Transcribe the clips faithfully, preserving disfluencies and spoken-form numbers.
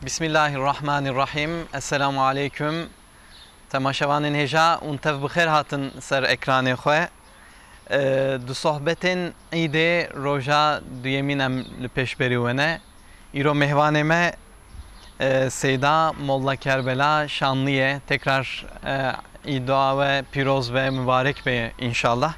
Bismillahirrahmanirrahim. Esselamu aleyküm. Temaşevanên hêja, hûn tev bi xêr hatin ser ekranê xwe. E, di sohbetên Îdê roja duyemîn em li pêşberî we ne. Îro mêhvanê me, e, Seyda Molla Kerbela Şanlî ye. Tekrar, e, Îda we pîroz be, mibarek be înşallah.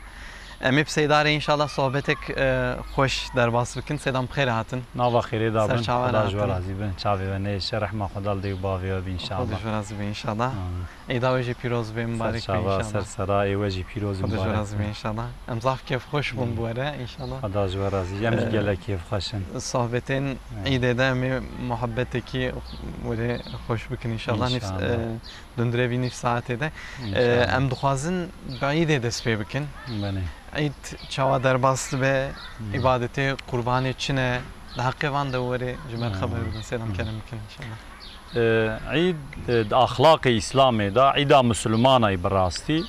Em ê bi Seyda re înşallah sohbetek, e, xweş derbas bikin. Seyda, bi xêr hatin. Nava xêrê da bin. Ser çava Xweda ji we razî bin. Çavê we neyêşe, rehma Xweda li dê û bavê we be înşallah. Xweda ji we razî be înşallah. Amin. Îda we jî pîroz be, mibarek be înşallah. Ser çava, ser sera ê we jî pîroz û mibarek be. Xweda ji we razî be înşallah. Em zaf kêfxweş bûn bi we re înşallah. Xweda ji we razî. Em jî gelek kêfxweş in. Sohbetên Îdê de em ê muhabbetekî were xweş bikin înşallah. Nîv-, e, Dundirê vî nîv saetê de. E, em dixwazin bi Îdê dest pê bikin. Belê. Îd çawa derbas dibe, îbadetê qurbanê çi ne? Di heqê van de werê ji me re xeber bidin, Seyda, kerem bikin înşallah. E, Îd, e, di axlaqê Îslamê de, Îda Misilmana ye bi rastî.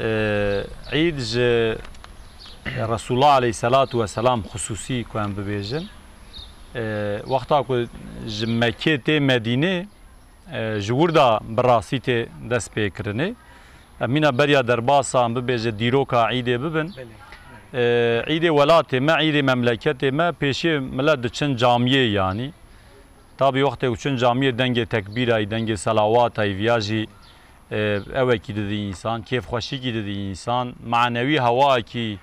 E, Îd ji Resulullah aleyhisselatu vesselam xusûsî ku em bibêjin. E, wexta ku ji Mekkê tê Medînê, e, ji wir de bi rastî tê dest pê kirinê. Em mîna beriya derbasa em bibêje dîroka Îdê bibin. Belê, belê. E, Îdê welatê me, Îdê memleketê me, pêşiyê milet diçin camiyê yanî. Tabî wextê ku çin camiyê dengê tekbîra yî, dengê selawata yî, viya jî, e, ewekî didî însan, kêfxweşîkî didî însan, manewî hewayekî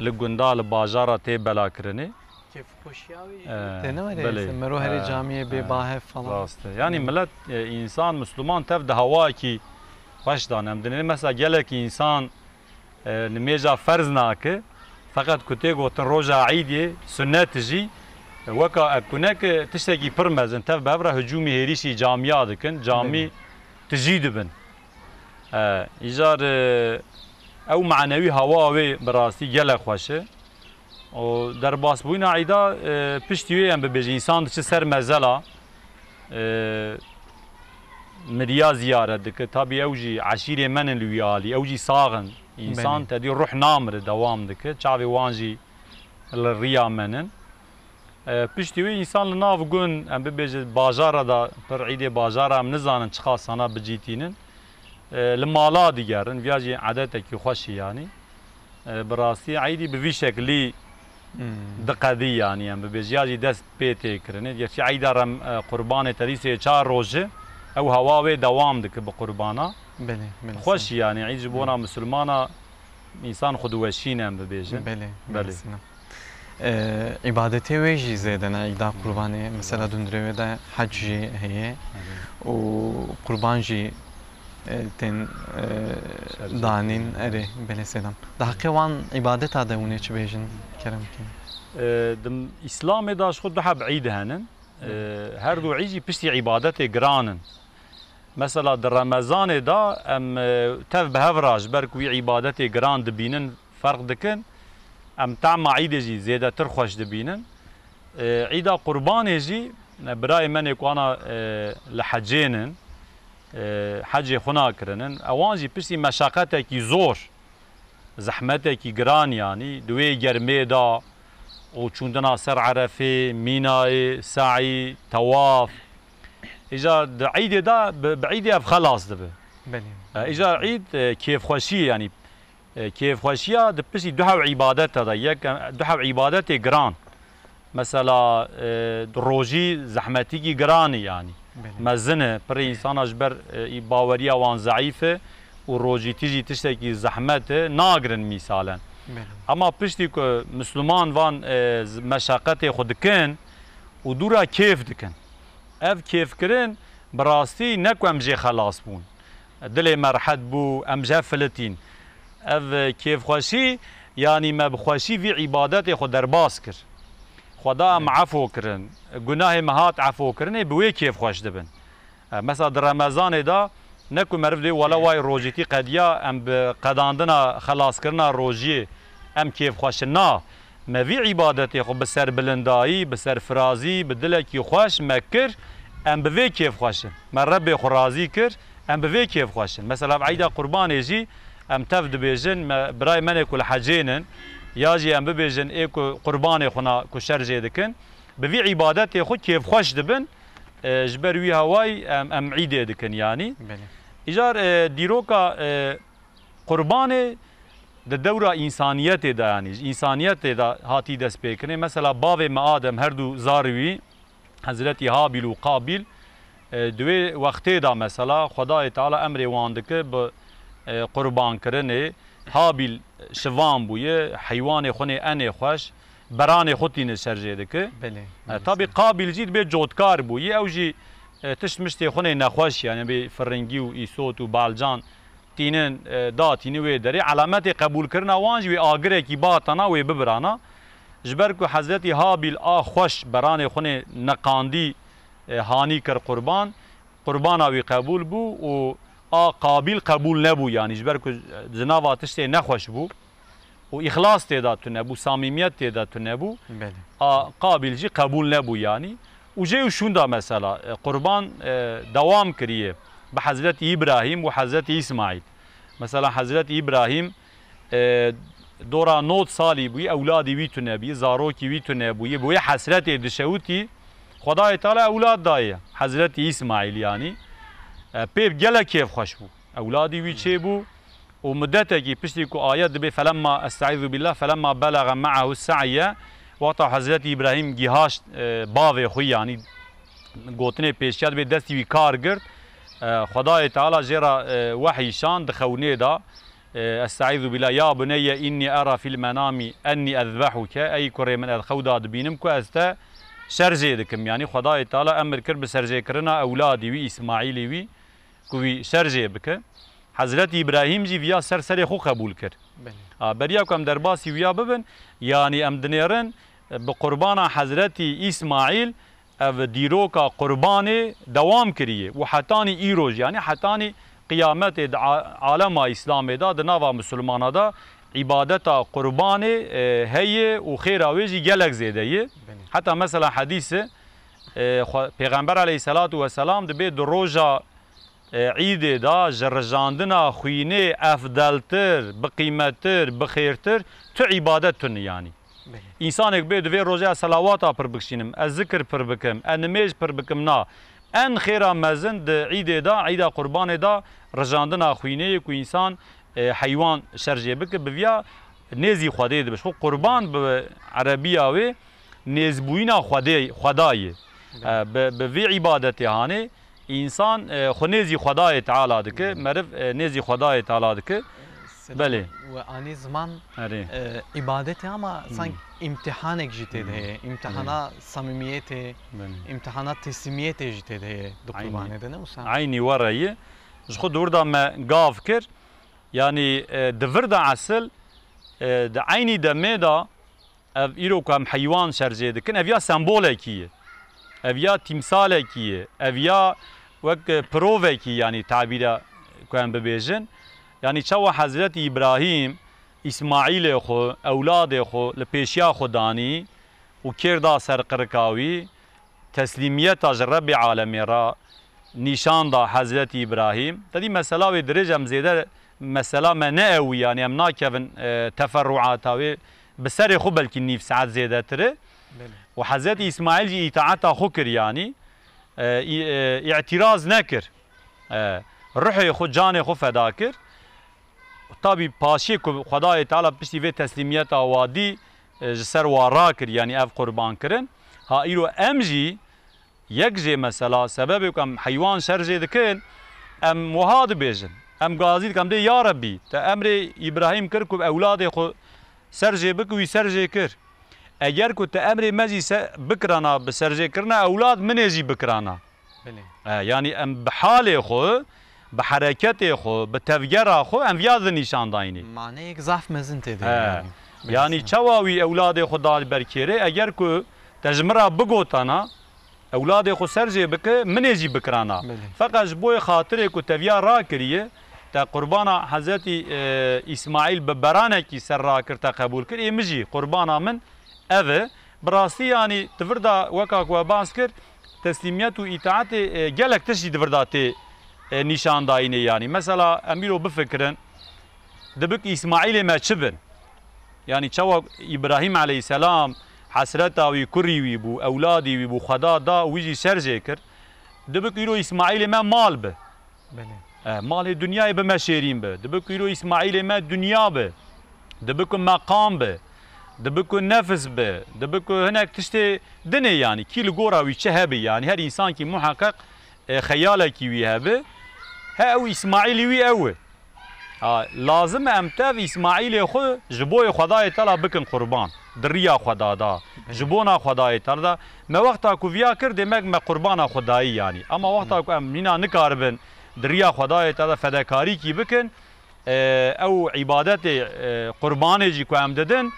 li gunda, li bajara tê belakirinê. Kêfxweşiya wê jî tê ne were, belê. Mero herê camiyê bê bahev falan. Rast e. Yanî milet, e, însan, Misliman tev di hewayekî xweş de ne. Em dinêrin mesela gelekî însan, e, nimêja ferz nake, feqet ku tê gotin roja Îdê, sunnet jî, e, weka e, ku ne ki tiştekî pir mezin, tev bi hev re hicûmî hêrîşî camiya dikin, camî tijî dibin. E, îcar, e, ew manewî hewa wê bi rastî gelek xweş e. Û derbasbûyîna Îda, e, piştî wê em bibêjin, însan diçe ser mezela, e, miriya ziyaret dike. Tabî ew jî eşîrê me ne li wî alî, ew jî sax in. Însan tedî ruh namire, dewam dike. Çavê wan jî li riya me nin. E, piştî wê însan li nav gund, em bibêje bajara da, pir Îdê bajara em nizanin çiqas hana bicîtînin. E, li mala digerin, viya jî edetekî xweş e yanî. E, bi rastî Îdî bi vî şeklî diqedî yanî em bibêje, ya jî dest pê tê kirinê. Gerçî Îda rem-, e, qurbanê te dîsê çar roj e, ew hewa wê dewam dike bi qurbana. Belê, belê. Xweş e yanî, Îd ji bona misilmana însan xwe diweşîne em bibêjin. Belê, belê. Belê. E, îbadetê wê jî zêde ne, îda qurbanê, mesela dundirê wê de hec jî heye û qurban jî, e, tên, e, danîn, erê, belê Seyda. Di heqê wan îbadeta de hûn ê çi bêjin, kerem bikin? E, di Îslamê de ji xwe du heb îd henin. E, her du îd jî piştî îbadetê giran in. Mesela di Remezanê de em, e, tev bi hev re ji ber ku wî îbadetê giran dibînin, ferq dikin. Em tama Îdê jî zêdetir xweş dibînin. E, Îda Qurbanê jî, e, birayê me nê ku ana, e, li hecê nin, e, hecê xwe nakirinin. Ewan jî piştî meşaqetekî zor, zehmetekî giran yanî, di wê germê de û çûndina ser Erefê, Mînayê, se'î, tewaf. Îcar di Îdê de bi, bi Îdê ev xelas dibe. Belê. E, îcar Îd, e, kêfxweşî ye yanî. E, kêfxweşiya di piştî du hev îbadeta de, yek, e, du hev îbadetê giran. Mesela, e, di rojî zehmetîkî giran e yanî. Belê. Mezin e, pirê însana ji ber, e, baweriya wan zeîf e û rojîtî jî tiştekî zehmet e, nagirin mîsalen. Belê. Ema piştî ku Misliman van, e, z-, meşaqetê xwe dikin û dûra kêf dikin. Ev kêfkirin bi rastî ne ku em jê xelas bûn. Dilê me rehet bû, em ji hev filitîn. Ev kêfxweşî, yanî me bi xweşî vî îbadetê xwe derbas kir. Xweda em efo kirin. Gunahê me hat efokirinê, bi wê kêfxweş dibin. E, mesela di Remezanê de ne ku meriv dê wele way rojîtî qediya, em bi qedandina xelaskirina rojiyê em kêfxweş in. Na, me vî îbadetê xwe bi serbilindayî, bi serfirazî, bi dilekî xweş me kir, em bi vê kêfxweş in. Me Rebbê xwe razî kir, em bi vê kêfxweş in. Mesela ev Îda Qurbanê jî em tev dibêjin, me, birayê me nê ku li hecê nin, ya jî em bibêjin ê ku qurbanê xwe na ku şer jê dikin, bi vî îbadetê xwe kêfxweş dibin. E, ji ber wî hawayî em, em îdê dikin yanî. Belê. Îcar, e, dîroka, e, qurbanê di dewra însaniyetê de, yanî ji însaniyetê de hatî destpêkirinê. Mesela bavê me Adem, her du zarê wî, Hezretî Habîl û Qabîl, e, di wê wextê de mesela Xwedayê Teala emrê wan dike, bi, e, qurbankirinê. Habîl şivan bûye, heywanê xwe nê enê xweş, beranê xwe tîne şerjê dike. Belê, E, belê. Tabî Qabîl jî dibê cotkar bûye, ew jî, e, tişt miştê xwe nê nexweş, yanî bê firingî û îsot û balcan tînin, e, datîne wê derê. Elametê qebûlkirina wan jî wê agirekî batana, wê bibirana. Ji ber ku Hezretî Habîl a xweş beranê xwe nê neqandî, e, hanî kir qurban, qurbana wî qebûl bû û a Qabîl qebûl nebû, yanî ji ber ku di nava tiştê nexweş bû û îxlas tê de tune bû, samîmiyet tê de tune bû, Belê. a Qabîl jî qebûl nebû yanî. Û jê û şûnda mesela, e, qurban, e, dewam kiriye bi Hezretî Îbrahîm û Hezretî Îsmaîl. Mesela Hezretî Îbrahîm, e, dora nod salî bûyî, ewladî wî tune bî, zarokî wî tune bûyî, bi wê hesretê dişewitî, Xwedayê Teala ewlad daye. Hezretî Îsmaîl yanî, e, pê gelek kêfxweş bû. Ewladî wî çêbû û mudetekî piştî ku ayet dibê, felemma, estaizu billah, felemma belaga me'ahu sa'ye, wexta Hezretî Îbrahîm gihaşt, e, bavê xwe, yanî gotinê pêşiya dibê destî wî kar girt, e, Xwedayê Teala jê re, e, wehî şan di xewnê de, e, estaizu billah, ya buneyye inni era fil menami enni ezbehuke, ey kurê min, ez xew de dibînim ku ez te şerjê dikim. Yanî Xwedayê Teala emir kir bi serjêkirina ewladî wî, Îsmaîlî wî, ku wî şerjê bike. Hezretî Îbrahîm jî viya ser serê xwe qebûl kir. Belê. A, beriya ku em derbasî wiya bibin, yanî em dinêrin, e, bi qurbana Hezretî Îsmaîl, ev dîroka qurbanê dewam kiriye û hetanî îroj, yanî hetanî qiyametê di a-, alema Îslamê de, di nava misilmana de îbadeta qurbanê, e, heye û xêra wê jî gelek zêde ye. Belê. Heta mesela hedîse, e, xwe-, Pêxember aleyhisselatu vesselam dibê di roja, e, îdê de ji rijandina xwînê efdeltir, biqîmettir, bixêrtir tu îbadet tune yanî. Belê. Însanek bê di vê rojê ez selawata pir bikişînim, ez zikir pir bikim, ez nimêj pir bikim, na. En xêra mezin di îdê de, îda qurbanê de rijandina xwînê ye ku însan, e, heywan şerjê bike, bi viya nêzî Xwedê dibe. Ji xwe qurban bi erebiya wê nêzbûyîna Xwedê, Xweda ye. Belê. E, bi, bi vî îbadetê hanê însan, e, xwe nêzî Xwedayê Teala dike, Belê. meriv, e, nêzî Xwedayê Teala dike. Selam. Belê. We anî ziman, Erê. e, îbadetê ama Hmm. sanki îmtihanek jî tê de Hmm. heye. Îmtihana Belê. samimiyetê, Belê. îmtihana teslîmiyetê jî tê de heye di Eynî. qurbanê de, ne wisa? Eynî were ye. Ji xwe di wir de me gav kir. Yanî, e, di vir de esil, e, di eynî demê de ev îro ku em heywan şerjê dikin, ev ya sembolekî ye. Ev ya tîmsalekî ye. Ev ya wek, e, pirovekî, yanî tabîra ku em bibêjin. Yanî çawa Hezretî Îbrahîm, Îsmaîlê xwe, ewladê xwe li pêşiya xwe danî û kêr da ser qirika wî, teslîmiyeta ji Rebbê alemê re nîşan da Hezretî Îbrahîm. Te dî mesela wê dirêj, em zêde mesela me ne ew, yanî em nakevin, e, teferruata wê, bi serê xwe belkî nîv saet zêdetir e. Belê. Û Hezretî Îsmaîl jî îtaeta xwe kir, yanî, e, î-, e, îtiraz nekir. E, ruhê xwe, canê xwe feda kir. Tabî paşê ku Xwedayê Teala piştî vê teslîmiyeta wa dî, e, ji ser wa rakir, yanî ev qurban kirin. Ha îro em jî yek jê mesela sebebê ku em heywan şer jê dikin, em wiha dibêjin. Em gazî dikin, em dê ya Rebbî, te emrê Îbrahîm kir ku ewladê xwe ser jê bike, wî ser jê kir. Eger ku te emrê me jî se-, bikirana bi serjêkirina ewlad, min ê jî bikirana. Belê. E, yanî em bi halê xwe, bi hereketê xwe, bi tevgera xwe em viya dinîşan dayînê. Maneyek zaf mezin tê de He. yanî. Yanî Belê. çawa wî ewladê xwe da li ber kêrê, eger ku te ji min re bigotana, ewladê xwe ser jê bike, min ê jî bikirana. Belê. Feqet ji bo yê xatirê ku te viya rakiriye, te qurbana Hezretî, e, Îsmaîl bi beranekî ser rakir, te qebûl kir, ê min jî qurbana min ev e. Bi rastî, yanî, di vir de weka ku we bas kir, teslîmiyet û îtaetê, e, gelek tişt jî di vir de tê, e, nîşan dayînê, yanî. Mesela, em îro bifikirin, dibik Îsmaîlê me çi bin? Yanî çawa Îbrahîm aleyhisselam hesreta wî, kurî wî bû, ewladî wî bû, Xweda da û wî jî şer jê kir. Dibi ku îro Îsmaîlê me mal bi. Belê. E, malê dinyayê bi me şêrîn bi. Dibi ku îro Îsmaîlê me dinya bi. Dibi ku meqam bi. Dibi ku nefs bi. Dibi ku hinek tiştê dinê, yanî kî li gora wî çi hebi, yanî her însankî muheqeq, e, xeyalekî wî hebi. He ew Îsmaîlî wî ew e. Ha, lazim e em tev Îsmaîlê xwe ji boyê Xwedayê Teala bikin qurban. Di riya Xweda da, ji bona Xwedayê Teala da. Me wexta ku viya kir, demek me qurbana xwe dayî, yanî. Ama wexta ku em nîna nikaribin di riya Xwedayê Teala fedekarîkî bikin, e, ew îbadetê, e, qurbanê jî ku em didin,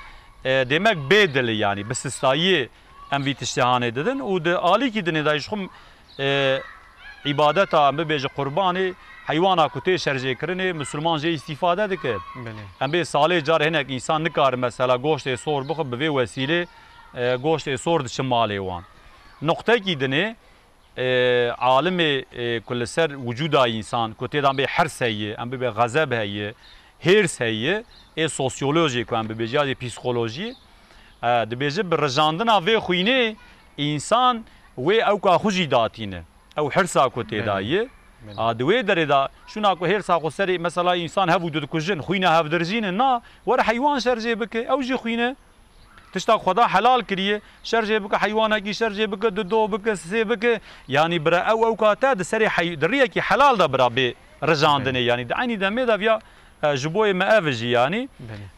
e, demek bê dil e, yanî bi sistayiyê em vî tiştê hanê didin û di alîkî dinê de jî xwe, e, îbadeta, em bibêje qurbanê, heywana ku tê şerjêkirinê, misilman jê îstîfade dike. Belê. Em bê salê car hinek însan nikare mesela goştê sor bixwe, bi vê wesîlê, e, goştê sor diçe malê wan. Noqtekî dinê, e, alimê, e, ku li ser wicûda însan, ku tê de em bê hirs heye, em bibê xezeb heye, hêrs heye, ê sosyolojê ku em bibêje, ya jî psîkolojî, e, dibêje bi rijandina vê xwînê însan wê ewka xwe jî datîne. Ew hirsa ku tê de Belê. ye. Belê. A, di wê derê de şûna ku hêrsa xwe serê, mesela însan hev û du dikujin, xwîna hev dirijînin, na, were heywan şerjê bike, ew jî xwîne. Tişta Xweda helal kiriye, şerjê bike, heywanekî şerjê bike, du do bike, sê bike. Yanî bira ew ewka te di serê hey-, di riyekî helal de bira bê rijandinê. Belê. Yanî di eynî demê de viya, e, ji boyê me ev jî yanî.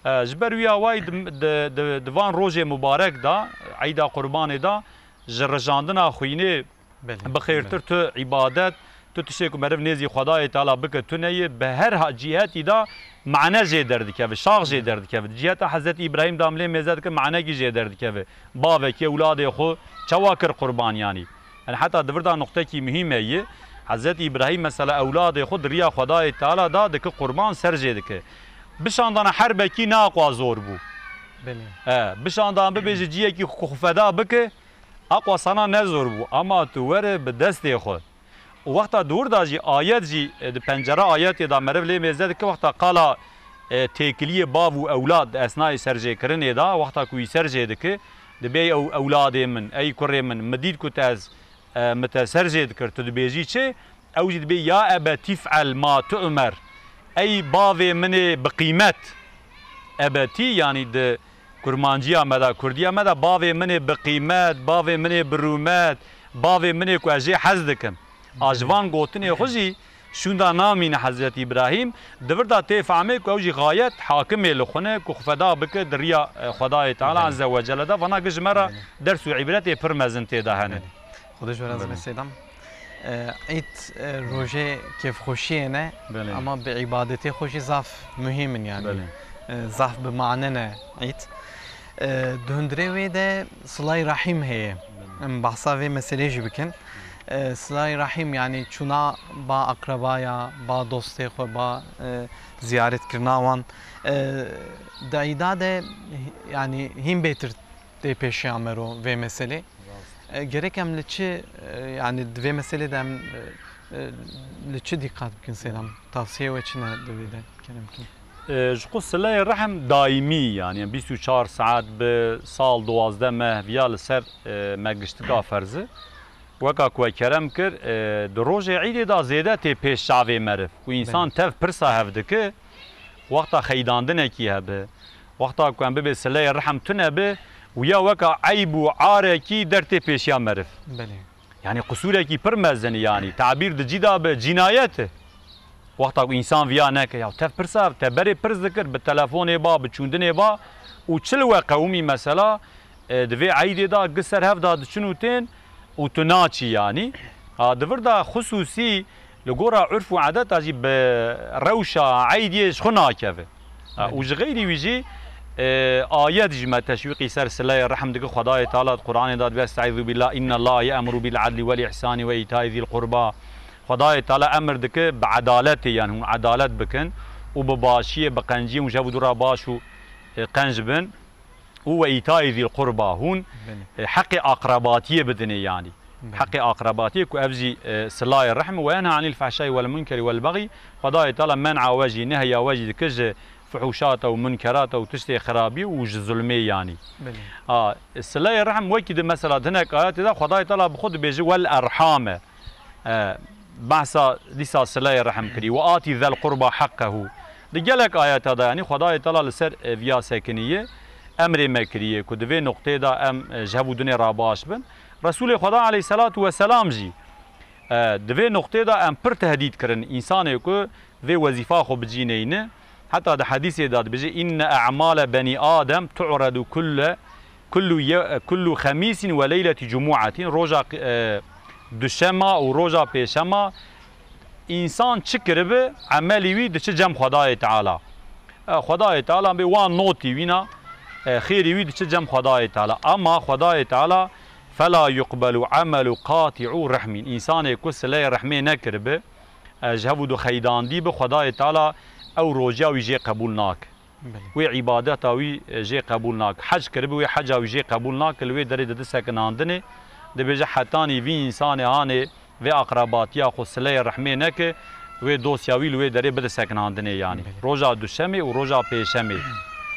Belê. E, ji ber wiya wayî di, di, di, di van rojê mubarek de, eyda qurbanê de, ji rijandina xwînê Belê, bi xêrtir belê. tu îbadet, tu tiştê ku meriv nêzî Xwedayê Teala bike tune ye, bi her ha-, cîhetî de mane jê derdikeve, şax jê Belê. derdikeve. Di cîheta Hezretî Îbrahîm de em lê mêze dike, manekî jê derdikeve. Bavekî ewladê xwe çawa kir qurban yanî? Yani heta di vir de nuqtekî muhîm heye. Hezretî Îbrahîm mesela ewladê xwe di riya Xwedayê Teala de dike qurban, ser jê dike. Bişandana herbekî naqwa zor bû. Belê. E, bişandan bibêje ciyekî ku xwe feda bike, Aqwa sana ne zor bû, ama tu were bi destê xwe. Û wexta di wir de jî ayet jî, e, di pencera ayetê de meriv lê mêze dike, wexta qala, e, têkiliyê bav û ewlad di esnayê serjêkirinê de, wexta ku wî serjê dike, dibê ew ewladê min, ey kurê min, min dît ku te ez, e, min te serjê dikir, tu dibêjî çi? Ew jî dibê, "Ya ebetî fe'el ma tu'mer." Ey bavê min ê bi qîmet. Ebetî, yanî di kurmanciya me de, kurdiya me de, bavê min ê bi qîmet, bavê min ê bi rûmet, bavê min ê ku ez jê hez dikim. A ji van gotinê xwe jî şûnda namîne Hezretî Îbrahîm. Di vir de tê fehmê ku ew jî xayet hakimê li xwe ne, ku xwe feda bike di riya, e, Xwedayê Teala Belê. Azze ve Celle de. Vana gi ji me re Belê. ders û îbretê pir mezin tê de hene. Belê. Xwedê ji we razî be Belê. Seydam. E, Îd, e, rojê kêfxweşiyê ne, Belê. ama bi îbadetê xwe jî zaf muhîm in yani. Belê. E, zaf bi mane ne Îd. E, di hundirê wê de silay rahîm heye. Belê. Em bahsa vê meselê jî bikin. E, silay rahîm yani çûna ba akrabaya, ba dostê xwe, ba, e, ziyaretkirina wan. E, di Îda de yani hîn bêtir tê pêşiya me ro vê meselê. Rast. E, gerek em li çi, e, yani di vê meselê de em, e, e, li çi dîqat bikin Seydam? Tavsiyê we çi ne di vê de kerem kin? E, ji xwe sileyê rehim daîmî, yani bîst û çar saet bi sal duwazdeh meh viya li ser, e, me giştika ferz e. Weka ku we kerem kir, e, di rojê Îdê de zêde tê pêş çavê meriv. Ku însan Belê. tev pirsa hev dike, wexta xeydandinekî hebe, wexta ku em bibê sileyê rihim tune be, wiya weka eyb û arekî der tê pêşiya meriv. Belê. Yani qisûrekî pir mezin e yani. Tabîr di cî de be, cînayet e. Wexta ku însan viya neke, ya tev pirsa, te berê pirs dikir, bi telefonê ba, bi çûndinê ba û çi li we qewimî mesela, e, di vê eydê de gi ser hev de diçin û tên û tu naçî yanî. A, di vir de xisûsî li gora urf û edeta jî bi rewşa eydiyê ji xwe nakeve. A, û ji xeyrî wî jî, e, ayet ji me teşwîqî ser sileyê rehm dike. Xwedayê Teala di Qur'anê de dibê, "Estaizu billah, inna Allah ye'muru bil adli vel ihsani ve itai zil qurba." Xwedayê Teala emir dike bi edaletê, yani hûn edalet bikin û bi başiyê, bi qenciyê hûn ji hev û du re baş û, e, qenc bin. û we îtayî zîl qurba, hûn, Belê. e, heqê aqrebatiyê bidinê, yanî. Belê. Heqê aqrebatiyê ku ev jî, e, silayê rehm, "Ve yenha anil fehşayî vel munkeri vel bexî", Xwedayê Teala men'a we jî, nehya we jî dike ji fuhuşata û munkerata û tiştê xirabî û ji zulmê, yanî. Belê. A, silayê rehm wekî di mesela di hinek ayetê de Xwedayê Teala bi xwe dibêje, "Vel erhame." E, behsa dîsa sileyê rehim kirî. "Ve atî zel qurba heqqehu." Di gelek ayeta de, yanî Xwedayê Teala li ser, e, viya sekiniye emrê me kiriye ku di vê noqtê de em, e, ji hev û dinê re baş bin. Resûlê Xweda aleyhisselatu vesselam jî, e, di vê noqtê de em pir tehdîd kirin însanê ku vê wezîfa xwe bi cî neyne. Heta di hedîsê de dibêje, "Inne a'male benî Adem tu'redu kulle, kullu ye-, kullu xemîsin ve leyleti cumu'atin." Roja, e, duşema û roja pêşema însan çi kiribi, emelî wî diçi cem Xwedayê Teala. E, Xwedayê Teala bê wan notî wîna, e, xêrî wî diçi cem Xwedayê Teala. Ama Xwedayê Teala, "Fela yuqbelu amelu qati'u rehmin." Însanê ku sileyê rehmê nekiribi, e, ji hev û du xeydandî bi, Xwedayê Teala ew rojiya wî jê qebûl nake. Belê. Wê îbadeta wî, e, jê qebûl nake. Hec kiribi, wê heca wî jê qebûl nake, li wê derê didi sekinandinê. Dibêje hetanî vî însanê hanê vê aqrabatiya xwe sileyê rehmê neke, wê dosya wî li wê derê bide sekinandinê yanî. Belê. Roja duşemê û roja pêşemê.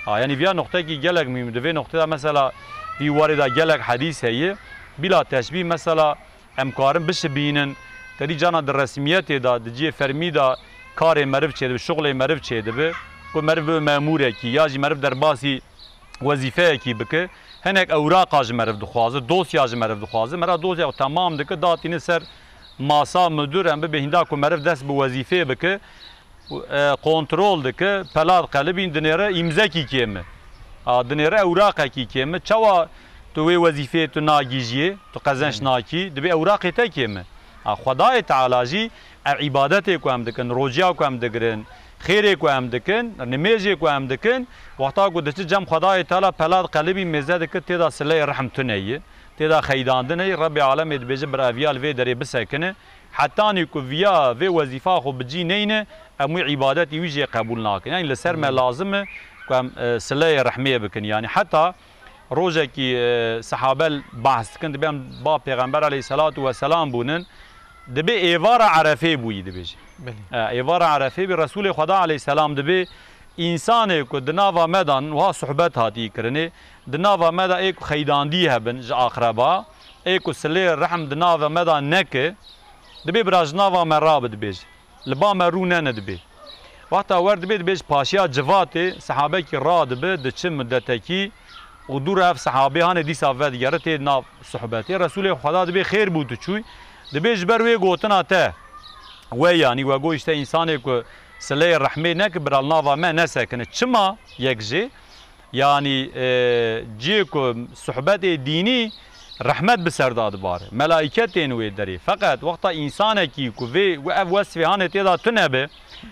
Ha, yanî viya noqtekî gelek muhîm. Di vê noqtê de mesela vî warê de gelek hedîs heye. Bila teşbîh mesela em karin bişibînin. Te dî cana di resmiyetê de, di cihê fermî de karê meriv çêdibe, şuxlê meriv çêdibe. Ku meriv bibe memûrekî ya jî meriv derbasî wezîfeyekî bike. Hinek ewraqa ji meriv dixwaze, dosya ji meriv dixwaze. Mera dosya temam dike, datîne ser masa midir, em bibe hinda ku meriv dest bi wezîfê bike. E, kontrol dike, pelat qelibîn dinêre îmzekî kêm e. A, dinêre ewraqekî kêm e. Çawa tu wê wezîfeyê tu nagîjiyê, tu qezenç Hı. nakî, dibê ewraqê te kêm e. A, Xwedayê Teala jî ev îbadetê ku em dikin, rociya ku em digirin, xêrê ku em dikin, nimêjê ku em dikin, wexta ku diçi cem Xwedayê Teala pelat qelibî mêze dike, tê de sileyê rehm tune ye, tê de xeydandin heye, Rebbê alemê dibêje, "Bir eviya li vê derê bisekine." Hetanî ku viya vê wezîfa xwe bi cî neyne, em wî îbadetî wî jê qebûl nakin. Yanî li ser me Hmm. lazim e ku em, e, sileyê rehmê bikin. Yanî heta rojekî, e, sehabe behs dikin, dibê em ba Pêxember aleyhisselatu vesselam bûnin, dibê êvara Erefê bûyî dibêje. Belê. E, êvara Erefê bî, Resûlê Xweda aleyhisselam dibê, însanê ku di nava me de, wiha sohbet hatî kirinê, di nava me de ê ku xeydandî hebin ji aqreba, ê ku silê rehm di nava me de neke, dibê bira ji nava me rabe dibêje. Li ba me rû nene dibê. Wexta wer dibê, dibê ji paşiya civatê sehabekî radibe, diçi mudetekî û dû re ev sehabê hanê dîsa vedigere tê nav sohbetê. Resûlê Xweda dibê xêr bû tu çûy. Dibê ji ber wê gotina te, we yanî we got, işte, însanê ku sileyê rehmê neke, bira li nava me nesekine. Çima yek jê? Yanî, e, cihê ku sohbetê dînî rehmet bi ser de dibare. Melaîket tên wê derê. Feqet wexta însanekî ku vê, ev wesfê hanê tê de tune be,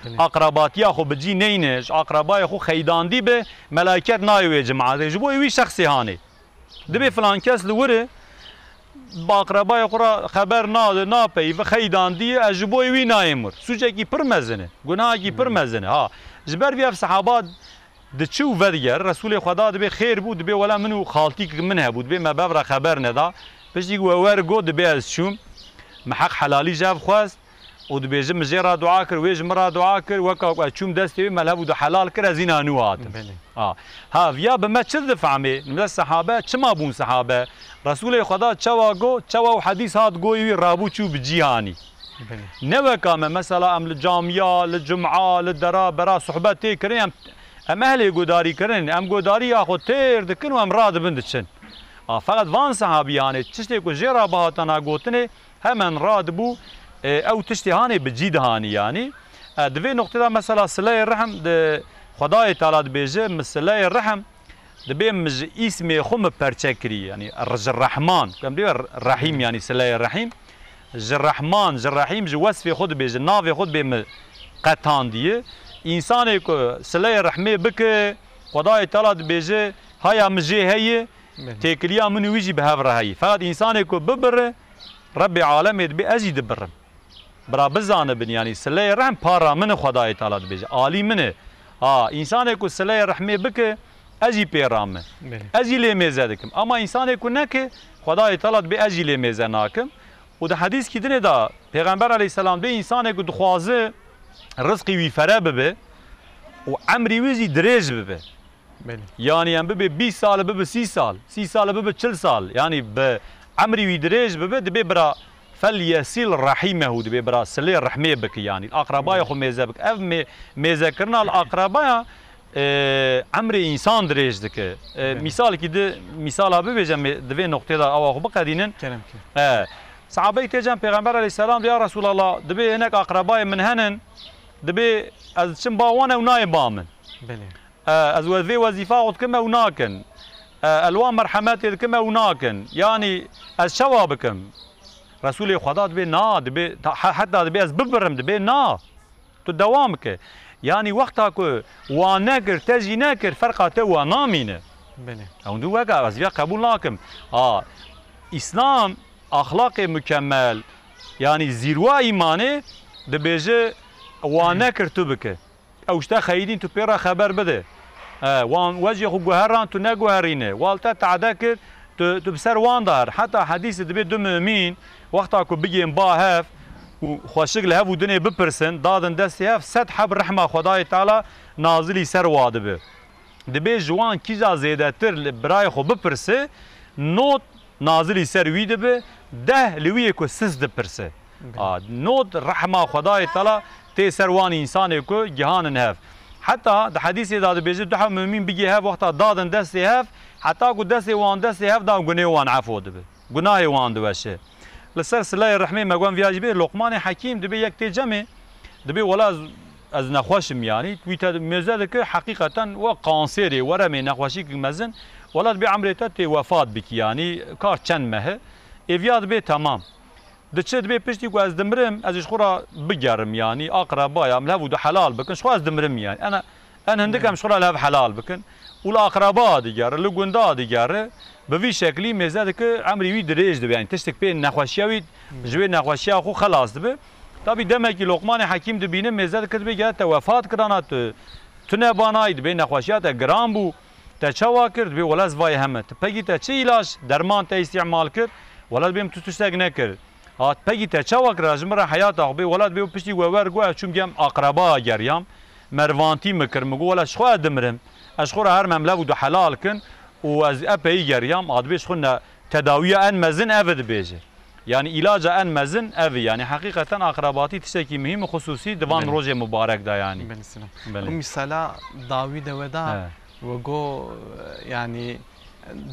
Belê. aqrabatiya xwe bi cî neyne, ji aqrabayê xwe xeydandî be, melaîket nayê wê cimatê. Ji bo wî şexsê hanê. Dibê filan kes li wir e, bi aqrebayê xwe re xeber nade, napeyive, xeydandiye, ez ji bo wî nayêm wir. Sûcekî pir mezin e, gunahekî pir Hmm. mezin e. Ha, ji ber vî ev sehaba diçi û vedigere, Resûlê Xweda dibê xêr bû, dibê wela min û xaltîk min hebû, dibê me bev re xeber neda. Piştî ku we wer got, dibê ez çûm, me heq helalî ji hev xwest, û dibêje, min jê re dua kir, wê ji min re dua kir, weka ku ez çûm destê wê, me li hev û du helal kir, ez îna nû hatim. Belê. Ha. Ha, viya bi me çi difehmê? Li me sehabe çima bûn sehabe? Resûlê Xweda çawa got, çawa ew hedîs hat goyê wî, rabû çû bi cî hanî. Belê. Ne weka me, mesela em li camiya, li cuma, li dera, bera sohbet tê kirin, em, em ehlê guhdarî kirin, em guhdarî ya xwe têr dikin û em radibin diçin. Ha, feqet van sehabî hanê, tiştê ku jê re bihatana gotinê, hemen radibû, e, ew tiştê hanê bi cî dihanî yanî. E, di vê noqtê de mesela sileyê rehm di Xwedayê Teala dibêje, min sileyê rehm dibê min ji îsmê xwe min perçe kirî. Yanî r-, ji Rehman, em dibê Rehîm yanî sileyê Rehîm. Ji Rehman, ji Rehîm, ji wesfê xwe dibêje, navê xwe dibê min qetandiye. Însanê ku sileyê rehmê bike, Xwedayê Teala dibêje, haya min jê heye, Belê. têkiliya min û wî jî bi hev re heye. Feqet însanê ku bibire, Rebbê alemê dibê ez jî dibirim. Bira bizanibin, yanî sileyê rehm para min e, Xwedayê Teala dibêje, alî min e. Ha, însanê ku sileyê rehmê bike, ez jî pê ra me. Belê. Ez jî lê mêze dikim. Ama însanê ku neke, Xwedayê Teala dibê ez jî lê mêze nakim. Û di hedîskî dinê de Pêxember aleyhisselam dibê însanê ku dixwaze rizqî wî fere bibe û emrî wî jî dirêj bibe. Belê. Yanî em bibe bîst sal, bibe sî sal, sî sal, bibe çil sal. Yanî bi emrî wî dirêj bibe, dibê bira Fel yesil rahimehu, dibê bira silê rehmê bike, yanî akrabayê xwe mêze bike. Ev mê-, mêzekirina li akrabaya, e, emrê însan dirêj dike. E, Belê. Mîsalekî di, mîsala bibêje, mê-, di vê noqtê de awa xwe biqedînin. Kerem ke. E, Sahabeyî tê cem Pêxember aleyhisselam dê, "Ya Resulallah, dibê hinek akrabayê min henin, dibê ez diçim ba wan, ew nayê ba min." Belê. E, ez we vê wezîfa xwe dikim, ew nakin. E, ez li wan merhemetê dikim, ew nakin. Yanî ez çawa bikim? Resûlê Xweda dibê na, dibê ta-, he-, heta dibê ez bibirim, dibê na. Tu dewam bike. Yanî wexta ku wan nekir, te jî nekir, ferqa te wa namîne. Belê. Ew dû weke ez viya qebûl nakim. A, Îslam, axlaqê mukemmel, yanî zîrwa îmanê, dibêje wan nekir tu bike. Ew ji te xeyidîn, tu pê re xeber bide. E, wan wecê xwe guheran, tu neguherîne. Wan li te tade kir, tu, tu bi ser wan de her. Heta hedîsê dibê du mumîn, wexta ku bigên ba hev û xweşik li hev û dinê bipirsin, dadin destê hev, sed heb rehma Xwedayê Teala nazilî ser wa dibe. Dibê ji wan kîja zêdetir li birayê xwe bipirse, not nazilî ser wî dibe, deh li wî yê ku sis dipirse. Belê. A, not rehma Xwedayê Teala tê ser wan însanê ku gihanin hev. Heta di hedîsê de dibêje, du heb mumîn bigê hev, wexta dadin destê hev, heta ku destê wan destê hev da, gunê wan efo dibe. Gunahê wan diweşe. Li ser sileyê rehmê me gon viya jî bê, Loqmanê Hekîm dibê yek tê cemê, dibê wela ez, ez nexweş im, yanî wî te mêze dike, heqîqeten we kanserê, weremê, nexweşîkek mezin, wela dibê emrê te tê wefat bikî, yanî ka çend meh e. Ê viya dibê temam. Diçe dibê piştî ku ez dimirim, ez ji xwe re bigerim, yanî aqrebaya min hev û du helal bikin, ji xwe ez dimirim, yanî. Ena En hindik em ji xwe re li hev helal bikin û li aqraba digere, li gunda digere, bi vî şeklî mêze dike, emrî wî dirêj dibe. Yanî tiştek pê nexweşiya wî ji wê nexweşiya xwe xelas dibe. Tabî demekî Loqmanê Hekîm dibîne, mêze dike dibê gere te wefat kirana, tu, tu nebanayî, dibê nexweşiya te giran bû, te çawa kir? Dibê wela ez vayê heme. Tu pegî te çi îlaç, derman te îstîmal kir? Wela dibê min tu tiştek nekir. Hat pegî te çawa kira ji min re heyata xwe bê? Wela dibê piştî we wer got, ez çûm gem aqreba geriyam. Mervantî min kir, min got, wela ji xwe ez dimirim. Ez ji xwe re her memlev û du helal kin û ez epeyî geriyam. A dibê ji xwe ne tedawiya en mezin ev e dibêje. Yanî îlaca en mezin ev e. Yanî heqîqeten aqrebatî tiştekî muhîm û xusûsî di van Belê. rojê mubarek de yanî. Belê selam. Belê. Ew mîsala dawî de we da He. we got, yanî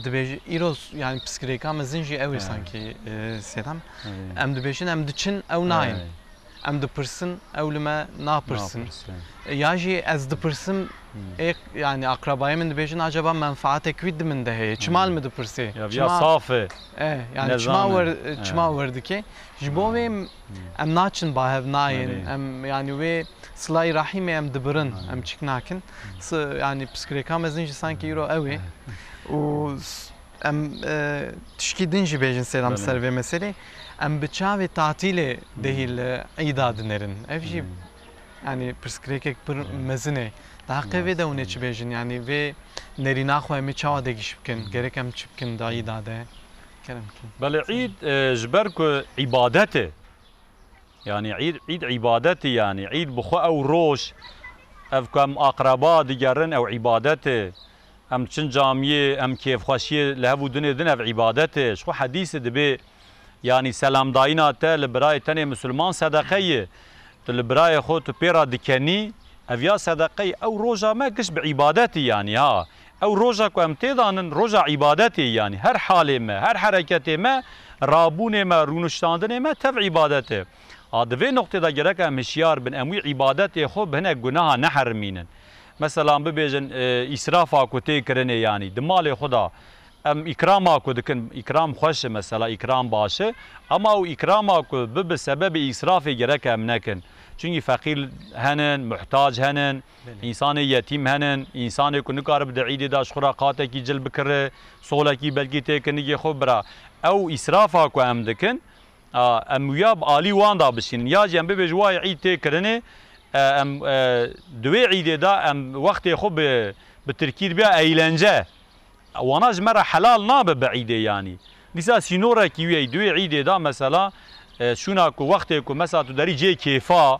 dibêje îro s-, yanî pirsgirêka mezin jî ew ê He. sankî, e, Sêdem. He. Em dibêjin em diçin, ew nayên. He. Em dipirsin, ew li me napirsin. Napirsin. E, ya jî ez dipirsim, Hmm. ê, yanî akrabayê min dibêjin, acaba menfaatek wî di min de heye? Çima Hmm. li min dipirsê? Ya, ya Çima saf e. E, yanî çima Nezane. wer, E. çima wer dike? Ji bo vê Hmm. em naçin ba hev nayên. Erê. Em, yanî wê silayî rahîmê em dibirin, Aynen. em çik nakin. Hmm. S-, yanî pirsgirêka mezin jî sankî îro ew ê. Û s-, em, e, tişkî din jî bêjin Sêdem Belê. ser vê meselê. Em bi çavê tatîlê Hmm. dehî li îda dinerin. Ev jî, Hmm. yanî pirsgirêkek pir Hmm. mezin ê. Di heqê vê de hûn ê çi bêjin? Yanî vê nerîna xwe em ê çawa degîş bikin? Hmm. Gerek em çi bikin da Hmm. îda de? Kerem bikin. Belê, îd, e, ji ber ku îbadet e. Yanî îd, îd îbadet e yanî. Îd bi xwe ew roj, ev ku em aqreba digerin, ew îbadet e. Em çin camiyê, em kêfxweşiyê li hev û dinê din, ev îbadet e. Ji xwe hedîsê dibê, yanî selamdayîna te li birayê tenê misilman sedeqe ye. Tu li birayê xwe tu pê re dikenî, ev ya sedeqe ye. Ew roja me giş bi îbadetî yanî ha. Ew roja ku em tê danin, roja îbadetê yanî. Her halê me, her hereketê me, rabûnê me, rûniştandinê me tev îbadet e. A, di vê noqtê de gerek em hişyar bin, em wî îbadetê xwe bi hinek gunaha neherimînin. Mesela bibêjin, e, îsrafa ku tê kirinê yanî, di malê xwe de em îkrama ku dikin, îkram xweş e mesela, îkram baş e, ama ew îkrama ku bibe sebebê îsrafê gerek em nekin. Çunkî feqîr henin, muhtac henin, Belê. Însanê yetîm henin, însanê ku nikaribe di îdê de ji xwe re qatekî cil bikire, solekî belkî têke nigê xwe bira. Ew îsrafa ku em dikin, a, em wiya bi alî wan de bişînin. Ya jî em bibêjin wayê îd tê kirinê, e, em, e, di wê îdê de em wextê xwe bi, bi tirkî dibiya eğlence. Wana ji me re helal nabe bi îdê yanî. Dîsa sînorekî wî ye, di wê îdê de mesela, e, şûna ku wextê ku mesela tu derî cê kêfa,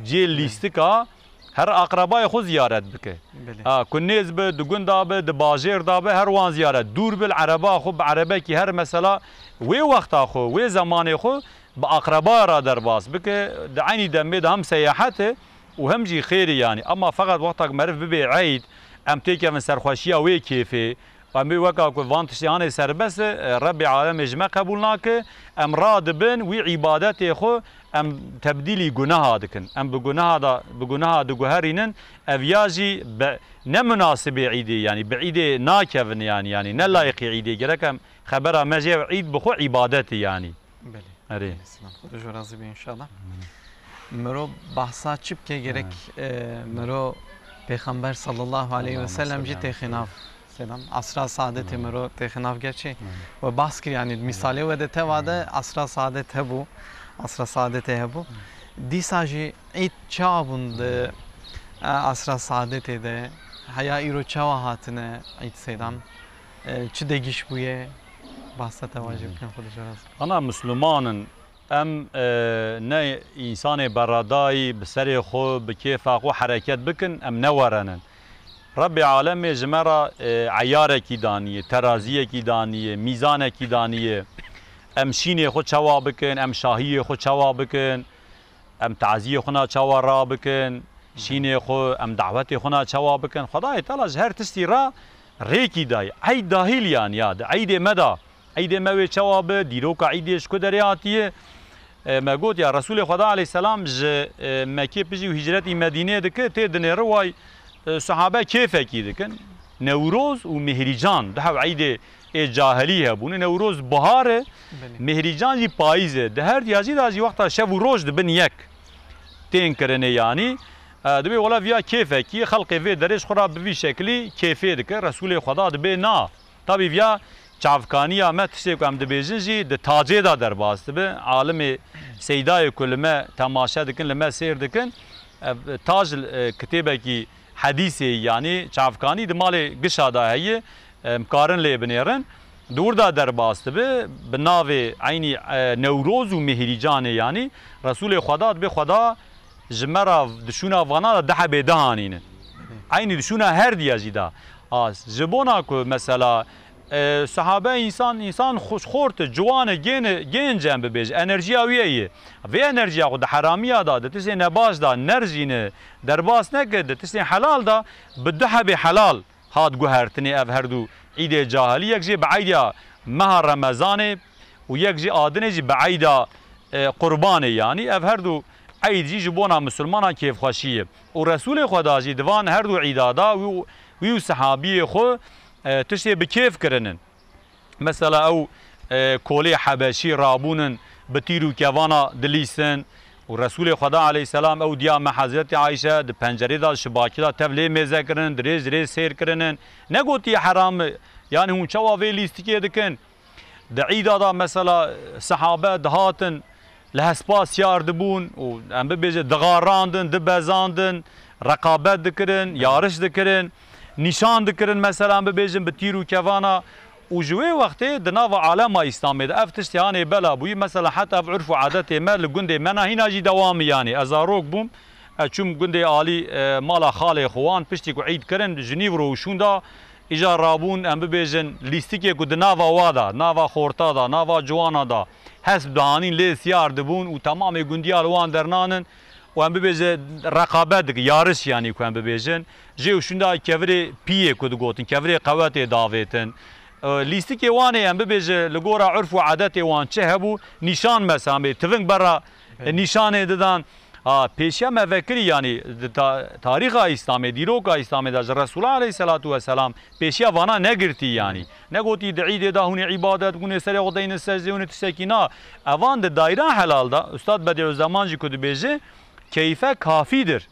cê Belê. lîstika, her aqrebayê xwe ziyaret bike. Belê. Ha, ku nêz be, di gunda be, di bajêr de be, her wan ziyaret. Dûr be, li ereba xwe, bi erebekî her mesela wê wexta xwe, wê zemanê xwe, bi aqreba re derbas bike, di eynî demê de hem seyahet e û hem jî xêr e yanî. Ema feqet wexta ku meriv bibe eyd, em têkevin serxweşiya wê kêfê, em bê weka ku van tiştê hanê serbest e, Rebbê alemê ji me qebûl nake, em radibin wî îbadetê xwe, em tebdîlî guneha dikin. Em bi guneha da, bi guneha diguherînin, ev ya jî be-, ne munasibê îdê yanî, bi îdê nakevin yanî, yanî ne layiqî îdê. Gerek em xebera me jê ev îd bi xwe îbadet e yanî. Belê. Erê. Belê, Sinan. Xwedê ji we razî be înşallah. Miro bahsa çi bike gerek, e, miro Pêxember sallallahu aleyhi ve sellem jî têxî nav. Selam. Asra saadetê miro têxî nav gerçê. We bahs kir, yanî misalê we de teva de asra saadet hebû. Asra saadetê hebû. Dîsa jî îd çawa bûn di, e, asra saadetê de? Heya îro çawa hatine îd Seydam? E, çi degîş bûye? Bahsa teva jî bikin, Xwedê ji we razî. Ana Misliman in. Em, e, ne însanê beradayî bi serê xwe, bi kêfa xwe hereket bikin, em ne were nin. Rebbê alemê ji me re, e, eyarekî daniye, teraziyekî daniye, mîzanekî daniye. Em şînê xwe çawa bikin, em şahiyê xwe çawa bikin, em taziyê xwe na çawa rabikin, şînê xwe, em dawetê xwe na çawa bikin. Xwedayê Teala ji her tiştî re rêkî dayî. Eyd dahîl yanî ya, di eydê me de. Eydê me wê çawa be, dîroka eydê ji ku derê hatiye? E, me got ya Resûlê Xweda aleyhisselam ji, e, Mekkê pijî û hicretî Medînê dike, tê dinêre way, e, sahabe kêfekî dikin. Newroz û Mihrîcan, du hev eydê ê cahilî hebûne. Newroz bihar e, Belê. Mihrîcan jî payîz e. Di her diya jî de jî wexta şev û roj dibin yek. Tên kirinê yanî. E, dibê wela viya kêfekî, xelqê vê derê ji xwe re bi vî şeklî kêfê dike. Resûlê Xweda dibê na. Tabî viya çavkaniya me tiştê ku em dibêjin jî di tacê de derbas dibe. Alimê seydayê ku li me temaşe dikin, li me sêr dikin, ev tac, e, kitêbekî hedîsê yanî çavkanî di malê gişa de heye, em karin lê binêrin. Di wir de derbas dibe, bi navê eynî, e, Newroz û Mihrîcanê yanî Resûlê Xweda dibê Xweda ji me re di şûna vana de du hebê de hanîne. Eynî di şûna her diya jî de. A, ji bona ku mesela, e, sahabe însan, însan xo-, xort e, ciwan e, gên e, gênc e em bibêje, enerjiya wî ye. Vê enerjiya xwe di heramiya de, di tiştê nebaş de nerijîne, derbas neke, di tiştê helal de bi du hebê helal hat guhertinê ev her du îdê cahilî, yek jê bi eyda meha Remezanê û yek jî adinê jî bi eyda, e, Qurbanê, yanî ev her du eyd jî ji bona misilmana kêfxweşî ye. Û Resûlê Xweda jî di van her du îda da wî û, wî û sehabiyê xwe, e, tiştê bi kêf kirinin. Mesela ew, e, kolê Hebeşî rabûnin, bi tîr û kevana dilîstin. Û Resûlê Xweda aleyhisselam ew diya me Hezretî Ayşe di pencerê de şibakî de tev lê mêze kirinin, dirêj dirêj sêr kirinin. Negotiye heram e, yanî hûn çawa vê lîstikê dikin? Di îda de mesela sehabe dihatin, li hespa siyar dibûn û em bibêje dixarandin, dibezandin, reqabet dikirin, yariş dikirin, nîşan dikirin, mesela em bibêjin bi tîr û kevana. Û ji wê wextê di nava alema Îslamê de ev tiştê hanê bela bûyî. Mesela heta ev urf û adetê me li gundê me na hîna jî dewam e yanî. Ez zarok bûm, ez çûm gundê alî, e, mala xalê xwe wan, piştî ku îd kirin, ji nîv ro û şûnda îja rabûn, em bibêjin, lîstikê ku di nava wa da, nava xorta da, nava ciwana da, hesp dihanîn lê siyar dibûn û temamê gundiya li wan dernanin û em bibêje reqabet dike, yariş yanî ku em bibêjin. Jê û şûnda kevirê piyê ku digotin, kevirê qewetê davêtin. E, lîstikê wan ê em bibêje li gora urf û adetê wan çi hebû, nîşan mesamê, tiving bera, e, nîşanê didan. Ha, pêşiya me vekirî, yanî di ta-, tarîxa Îslamê, dîroka Îslamê de ji Resûla aleyhisselatu vesselam pêşiya vana negirtî, yanî. Negotî di îdê de hûn ê îbadet, hûn ê serê xwe deynin secdê, hûn ê tiştekî na. Evan di dayra helal de, Ustad Bedîuzzeman jî ku dibêje, keyfe kafîdir.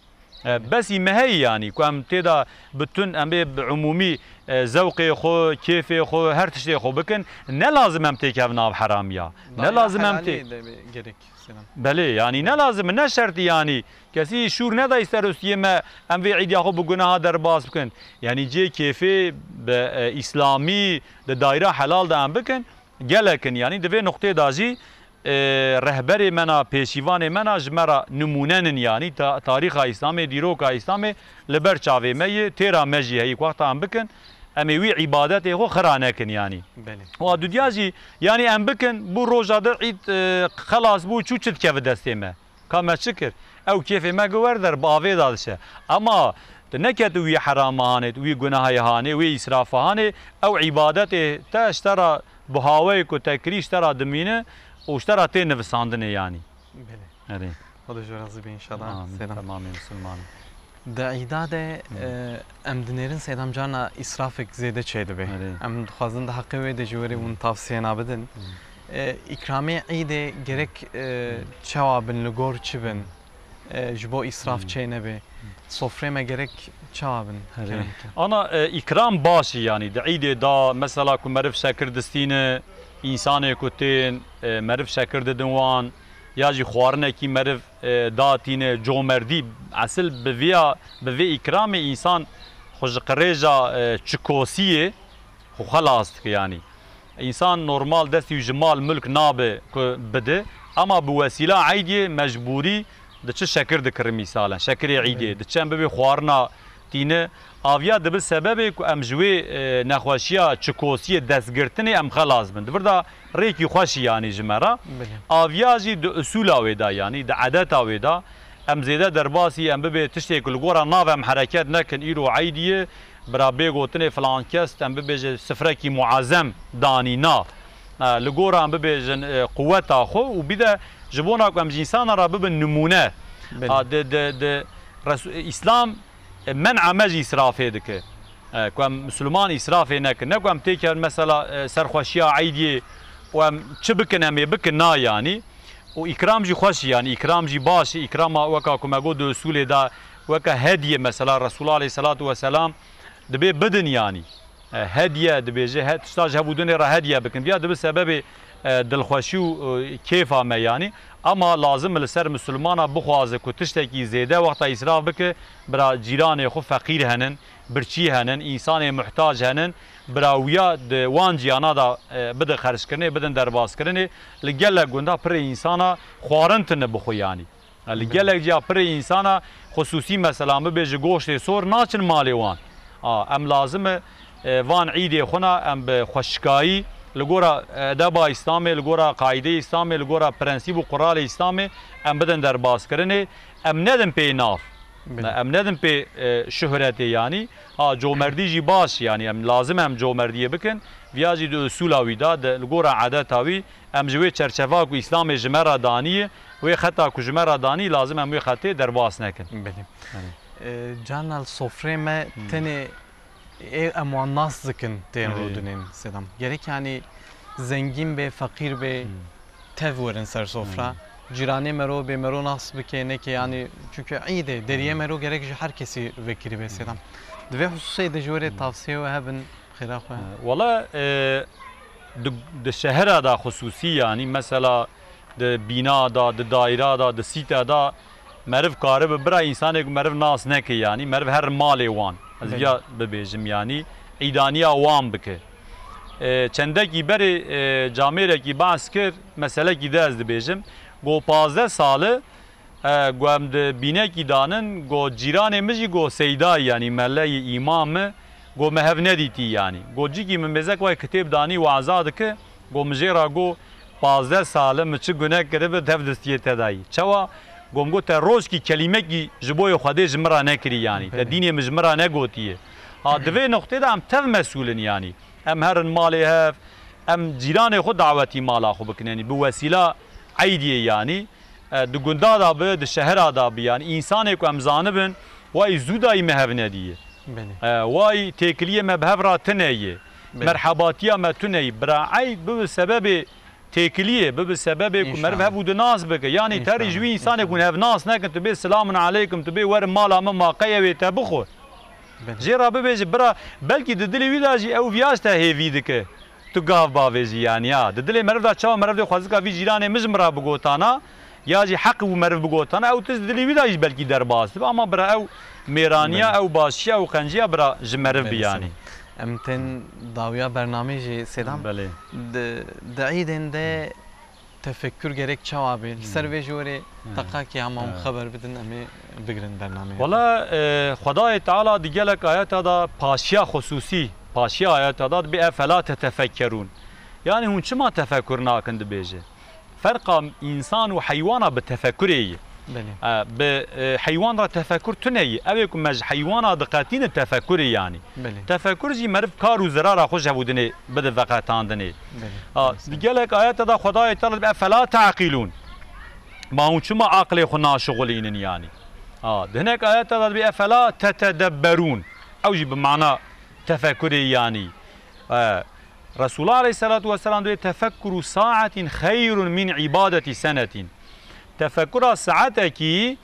E, besî me heye, yanî, ku em tê de bi tun, em bê bi umûmî, e, zewqê xwe, kêfê xwe, her tiştê xwe bikin. Ne lazim em têkevin nav heramiya. Ne lazim em tê- Belê, yanî ne lazim e, ne şertî yanî. Kesî şûr nedayî serostiyê me, em vê îdiya xwe bi guneha derbas bikin. Yanî cê kêfê bi, e, îslamî di dayra helal de em bikin, gelek in. Yanî di vê nuqtê de jî, e, rehberê me na, pêşîvanê me na ji me re nimûne nin yanî. Ta-, tarîxa Îslamê, dîroka Îslamê li ber çavê me ye, têra me jî heyî ku wexta em bikin, Em ê wî îbadetê xwe xira nekin yanî. Belê. Û a dudiya jî, yanî em bikin, bû roja di îd, e, xelas bû, çû çi dikeve destê me? Ka me çi kir? Ew kêfê me gi wer der bi avê da dişe. Ema tu neketî wî herama hanê, wî gunahê hanê, wî îsrafa hanê, ew îbadetê te ji te ra bi haweyê ku te kirî ji te ra dimîne û ji te ra tê nivisandinê yanî. Belê. Erê. Xwedê ji we razî be înşallah. Amîn. Sêdam. Temamê misilman. Di îda de, Hmm. e, em dinêrin sêdam carna îsrafek zêde çêdibe. Erê. Em dixwazin di heqê wê de ji we re Hmm. hûn tavsiyena bidin. Hmm. E, îkramê îdê gerek, e, Hmm. çawa bin, li gor çi bin? E, ji bo îsraf Hmm. çê nebe. Sofrê me gerek çawa bin? Erê. Kerem ke. Ana, e, îkram baş e yanî. Di îdê da mesela ku meriv şekir distîne, însanê ku tên, e, meriv şekir didin wan, ya jî xwarinekî meriv e, datîne, comerdî, esil bi vîya, bi vê îkramê însan xwe ji qirêja, e, çikosiyê xwe xelas dike yanî. Însan normal destî ji mal mulk nabe ku bide, ama bi wesîla eydiyê mecbûrî diçe şekir dikire mîsalen, şekirê eydê, Belê. diçe em bibê xwarina tîne, aviya dibe sebebê ku em ji wê, e, nexweşiya çikosiyê destgirtinê em xelas bin. Di vir de rêkî xweş e yanî ji me re. Belê. Aviya jî di usûla wê de yanî di edeta wê de em zêde derbasî em bibê tiştê ku li gora nav em hereket nekin îro eydî ye, bira bê gotinê filan kes em bibêje sifrekî muazem danî na. E, li gora em bibêjin, e, quweta xwe û bî de ji bona ku em ji însana re bibin nimûne. Belê. A, di, di, di, Resu-, Îslam e, men'a me ji îsrafê dike. E, ku em misilman îsrafê nekin. Ne ku em têkevin mesela, e, serxweşiya eydiyê û em çi bikin em ê bikin na yanî. Û îkram jî xweş e yanî, îkram jî baş e. Îkrama weka ku me got di usûlê de weka hediye mesela Resulullah aleyhisselatu vesselam dibê bidin yanî. E, hediye dibêje, he, tişta ji hevûdinê re hediye bikin. Viya dibe sebebê, e, dilxweşî û, e, kêfa me yanî. Ama lazim e li ser misilmana bixwaze ku tiştekî zêde wexta îsraf bike, bira cîranê xwe feqîr henin, birçî henin, însanê muhtac henin, bira wiya di wan ciyana de, e, bide xerckirinê, bidin derbazkirinê. Li gelek gunda pirê însana xwarin tine bi xwe yanî. Li Belê. gelek ciya pirê însana xusûsî mesela bibêje goştê sor naçin malê wan. A, em lazim e, e, van îdê xwe na em bi xweşikayî li gora edeba Îslamê, li gora qaîdeyê Îslamê, li gora prensîb û quralê Îslamê em bidin derbazkirinê. Em nedin pê nav. Belê. Em nedin pê, e, şuhretê yanî. Ha, comerdî jî baş, yanî em lazim em comerdiyê bikin. Viya jî di usûla wî de, di, li gora edeta wî, em ji wê çerçeva ku Îslamê ji me re danî ye, wê xeta ku ji me re danî, lazim em wê xetê derbas nekin. Belê. Belê. E, carna li sofrê me Hmm. tenê ê em wan nas dikin tên Belê. rûdinên Sedam. Gerek yanî zengîn bê, feqîr bê, Hmm. tev werin ser sofra. Hmm. Cîranê mero bê mero nas bike, neke yanî, çunke îd e, deriyê Hmm. mero gerek ji her kesî vekirî bê Hmm. Sedam. Di vê hususê de ji we re Hmm. tavsiyê we hebin, xêra xwe. Wala, e, di, di şehira da xusûsî yanî, mesela di bîna da, di daîra da, di sîte da meriv karibe bira însanê ku meriv nas neke yanî, meriv her malê wan. Ez Belê. viya bibêjim yanî, îdaniya wan bike. E, çendekî berê, e, camêrekî behs kir, meselekî de ez dibêjim. Go pazdeh sal e, e, go em di bînekî danin, go cîranê min jî go seydayî, yanî mele yî, îmam e, go me hev nedîtî yanî. Go cîkî min mêzek wayî kitêb danî, waza dike, go min jê ra go pazdeh sal e, min çi gune kiribe, tev distiyê te dayî. Çawa? Go min got te rojkî kelîmekî ji boyê Xwedê ji min ra nekirî yanî. Te Belê. dînê min ji min ra negotiye. Ha, di vê noqtê de em tev mesûl in yanî. Em herin malê hev, em cîranê xwe dawetî mala xwe bikin, yanî bi wesîla eydiyê yanî, e, di gunda da bi, di şehira da bi, yanî însanê ku em zanibin, wayî zû dayî me hev nediye. Belê. E, wayî têkiliyê me bi hev ra tune ye. Belê. Merhebatiya me tune ye. Bira eyd bibe sebebê têkiliyê, bibe sebebê ku meriv Înşallah. hev û di nas bike. Yanî terî ji wî Înşallah. însanê ku Înşallah. hev nas nekin, tu bê silamun aleykum, tu bê werin mala min ma qey ew ê te bixwe. Belê. Jê re bibêje, bira, belkî di dilê wî de jî ew viya ji te hêvî dike. Tu gav bavêjî, yanî ya. Di dilê meriv de çawa meriv dê xwezika vî cîranê min ji min re bigotana, ya jî heq bû meriv bigotana, ew tişt di dilê wî de jî belkî derbas dibe. Ama bira ew mêraniya, Belê. ew başiya, ew qenciya bira ji meriv bi Belê, yanî. Sedam. Em tên dawiya bernameyê jî Sedam. Belê. Di, di îdên de Tefekkür gerek çawa bê? Li ser Hmm. vê ji werê Hmm. teqakê hema hûn Evet. xeber bidin, em ê bigirin bernameyê. Wala, e, Xwedayê Teala di gelek ayeta da paşiya xusûsî paşiya ayeta da dibê efela tetefekkerûn. Yani hûn çima tefekur nakin dibêje. Ferqa însan û heywana bi tefekurê ye. Belê. E, bi, e, heywan re tefekur tune ye. Ew ê ku me ji heywana diqetîne tefekur e yani. Belê. Tefekur jî meriv kar û zirara xwe ji hevû dinê bide veqetandinê. Belê. A, Belê. Di gelek ayeta da Xwedayê Teala dibê efela teqîlûn. Ma hûn çima aqilê xwe naşixulînin yani? A, di hinek ayeta da dibê efela tetedebberûn. Ew jî bi mana tefekurê yani. E, Resulullah aleyhissalatu vesselam dibê tefekkuru saatin xeyrun min ibadeti senetin. Tefekkura saatekî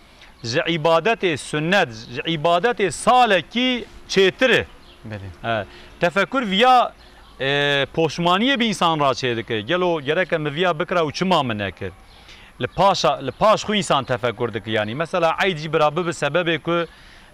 ji îbadetê sunnet, ji îbadetê salekî çêtir e. Belê. E, tefekkur viya, e, poşmaniyê bi însan re çêdike. Gelo gereke min viya bikira û çima min nekir? Li paşa, li paş xwe însan tefekkur dike. Yanî mesela eyd jî bira bibe sebebê ku,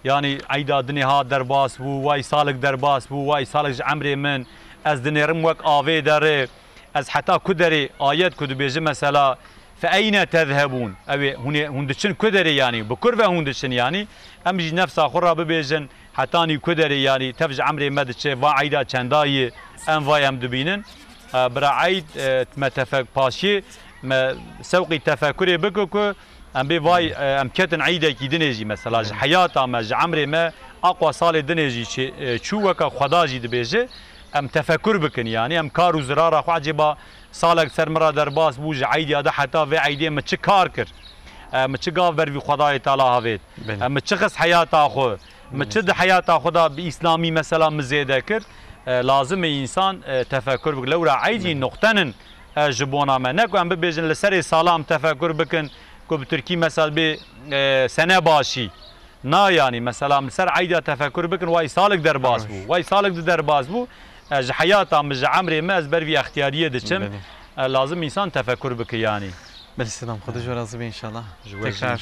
yanî eyda dinê ha derbas bû, way salek derbas bû, way salek ji emrê min, ez dinêrim wek avê derê, ez heta ku derê ayet ku dibêje mesela, "Fe eyne tezhebûn?" Ew ê, hûn ê, hûn diçin ku derê yanî? Bi kur ve hûn diçin yanî? Em jî nefsa xwe re bibêjin, hetanî ku derê yanî? Tev ji emrê me diçe, va eyda çendayî, em vay em dibînin. E, bira eyd, e, me tefek paşiyê, me sewqî tefekurê bike ku em bê vay, e, em ketin eydekî dinê jî mesela ji heyata me, ji emrê me, aqwa salê dinê jî çê, e, çû weke Xweda jî dibêje, em tefekur bikin yanî, em kar û zirara xwe ecêba salek ser min re derbas bû, ji eydiya de heta vê eydê min çi kar kir? E, min çi gav ber vî Xwedayê Teala havêt? Belê. E, min çi xist heyata xwe? Min çi di heyata xwe de bi îslamî mesela min zêde kir? E, lazim e însan, e, tefekur bike. Lewra eyd jî Belê. Nuqtenin, e, ji bona me. Ne ku em bibêjin li serê sala em tefekur bikin, ku bi tirkî mesela bê, e, sene başî. Na yanî mesela em li ser eyda tefekur bikin, way salek derbas bû. Roj. Way salek di derbas bû. E, ji heyata min, ji emrê me ez ber vî extiyariyê diçim. Belê. E, lazim însan tefekur bike yanî. Belê Sedam, Xwedê ji we razî be înşallah. Ji we jî. Tekrar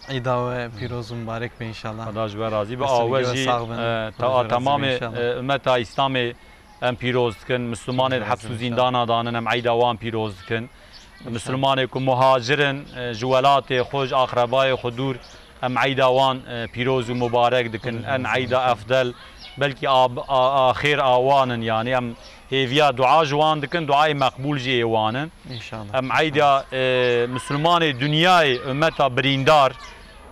eyda we pîroz û mibarek be înşallah. Xweda ji we razî be. Destê A we we jî, sax bin. E, Xwedê ta-, ji we razî be temamê, înşallah. E, ummeta Îslamê em pîroz dikin. Mislimanê Xwedê ji we razî be pîroz dikin. Em eyda wan pîroz dikin. Mislimanê ku muhacir in, e, ji welatê xwe, ji aqrebayê xwe dûr, em eyda wan, e, pîroz û mubarek dikin. Xwedê ji we razî be. En eyda efdel, belkî a, a, a xêr a wan in yanî. Em hêviya dua ji wan dikin, duayê meqbûl jî ê wan in. Înşallah. Em eyda, e, Mislimanê dinyayê, ummeta birîndar,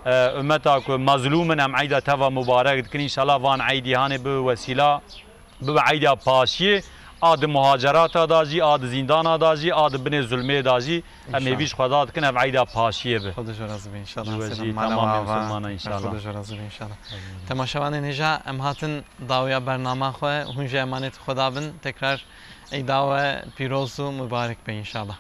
e, ummeta ku mezlûm in, em eyda teva mubarek dikin. Înşallah van eydî hanê bibe wesîla, bibe eyda paşiyê, a di muhacerata da jî, a di zîndana da jî, a di binê zulmê da jî. Em Înşallah. Hêvî ji Xweda dikin ev eyda paşiyê be. Xwedê ji we razî be înşallah. Ji we jî, Sedam, mala temamê wa va. Misilmana înşallah. Xwedê ji we razî be înşallah. Amin. Temaşevanên hêja, em hatin dawiya bernama xwe, hûn jî emanetê Xweda bin, tekrar eyda we pîroz û mibarek be înşallah.